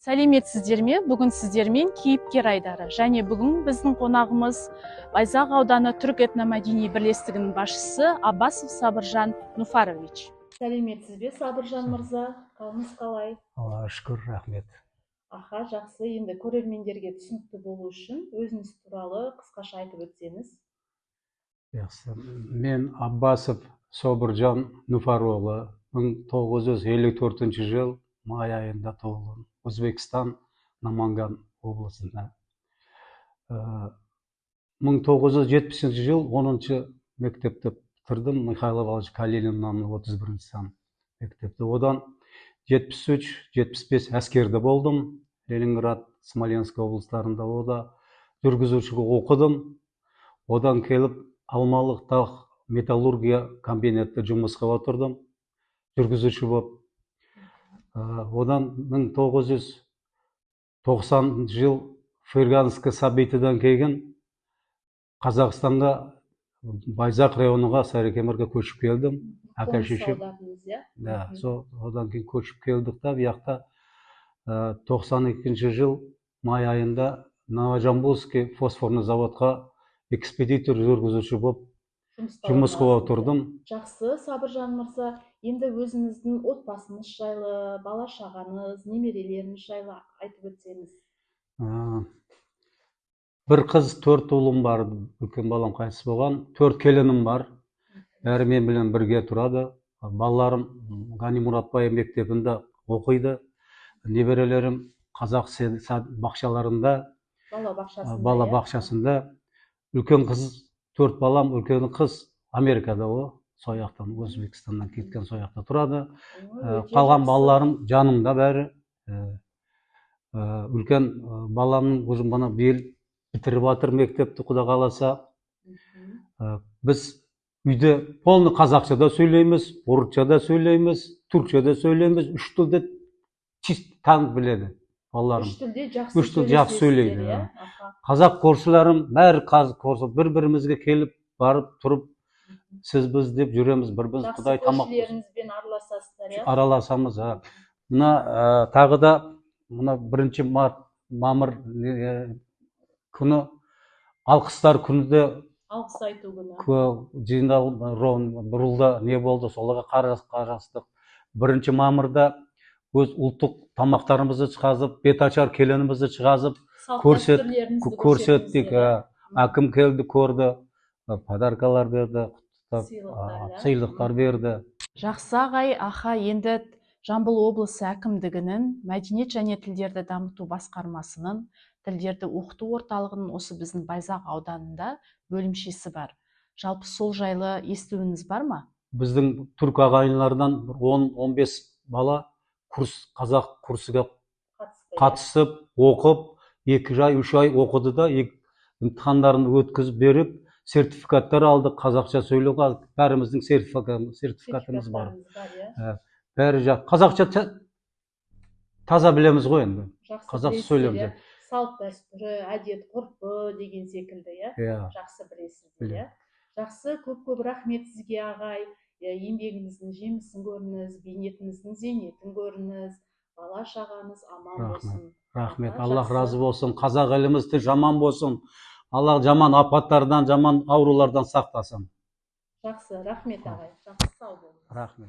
Сәлеметсіздер ме? Бүгін сіздермен Кейіпкер айдары және бүгін біздің қонағымыз Байзақ ауданы түрік этномәдени бірлестігінің басшысы Аббасов Сабыржан Нуфарович. Сәлеметсіз бе, Сабыржан мырза? Қалыңыз қалай? Аллаға шүкір, рахмет. Аха, жақсы. Енді көрермендерге түсінікті болу үшін өзіңіз туралы қысқаша айтып өтсеңіз. Жақсы. Мен Аббасов Собыржан Нуфарұлы, 1954 жыл май айында туылдым. Өзбекстан, Наманган облысында. 1970 жыл 10 мектепті бітірдім, Михаил Иванович Калинин 31 сан мектепті. Одан 73-75 әскерде болдым. Ленинград, Смоленск облыстарында ода жүргізушіге оқыдым. Одан келіп Алмалық тақ металлургия комбинатта жұмысқа отырдым, жүргізуші болып. Одан 1990 жыл Ферганский событиядан кейін Қазақстанға, Байзақ районына, Сарыкемерге көшіп келдім. Әке шешем. Да, сол одан кейін көшіп келдік та, бұл жақта 92 жыл май айында Новожамбулский фосфорный заводқа экспедитор жүргізуші болып жұмысқа отырдым. Жақсы, Сабыржан мырза, енді өзіңіздің отбасыңыз жайлы, бала шағаңыз, немерелеріңіз жайлы айтып өтсеңіз. Бір қыз, 4 ұлым бар, үлкен балам қайтыс болған, 4 келінім бар. Бәрі менімен бірге тұрады. Балаларым Ғани Мұратбаев мектебінде оқиды. Немерелерім қазақ бақшаларында, бала бақшасында. Үлкен қыз, 4 балам, үлкен қыз Америкада, о, сол жақтан, Өзбекстаннан кеткен, сол жақта тұрады. Қалған балаларым жанымда бәрі. Үлкен баламның өзі мына биыл бітіріп жатыр мектепті, құда қаласа. Біз үйде полный қазақша да сөйлейміз, орысша да сөйлейміз, түркше де сөйлейміз, үш тілде чист танып біледі балаларым. Үш тілде жақсы сөйлейді. Қазақ көршілерім бәрі қазақ көрші, бір-бірімізге келіп, барып, тұрып, сіз біз деп жүреміз, бір-біз құдай тамақ. Көршілеріңізбен араласасыздар, иә? Араласамыз, Мына тағы да мына 1 мамыр күні алқыстар күні де, алғыс айту күні. Жиналып Бұрылда не болды, соларға қарастық. 1 мамырда өз ұлттық тамақтарымызды шығазып, беташар келінімізді шығазып, көрсеттік. Әкім келді, көрді, подаркалар берді, сыйлықтар берді. Жақсы ағай, аха, енді Жамбыл облысы әкімдігінің мәдениет және тілдерді дамыту басқармасының тілдерді оқыту орталығының осы біздің Байзақ ауданында бөлімшесі бар. Жалпы сол жайлы естуіңіз бар ма? Біздің түрік ағайындардан 10-15 бала курс, қазақ курсыға қатысып, оқып, 2 ай, 3 ай оқыды да, емтихандарын өткізіп беріп, сертификаттар алдық, қазақша сөйлеуге бәріміздің сертификатымыз бар. Бәрі қазақша таза білеміз ғой енді. Қазақша сөйлейміз. Салт дәстүрі, әдет ғұрпы деген секілді, иә? Жақсы білесіздер, иә? Жақсы, көп-көп рахмет сізге, ағай. Еңбегіңіздің жемісін көріңіз, бейнетіңіздің зейнетін көріңіз, бала шағаңыз аман болсын. Рахмет, Аллах разы болсын, қазақ еліміз жаман болсын, Аллах жаман апаттардан, жаман аурулардан сақтасын. Жақсы, рахмет ағай, жақсы, сау болыңыз. Рахмет.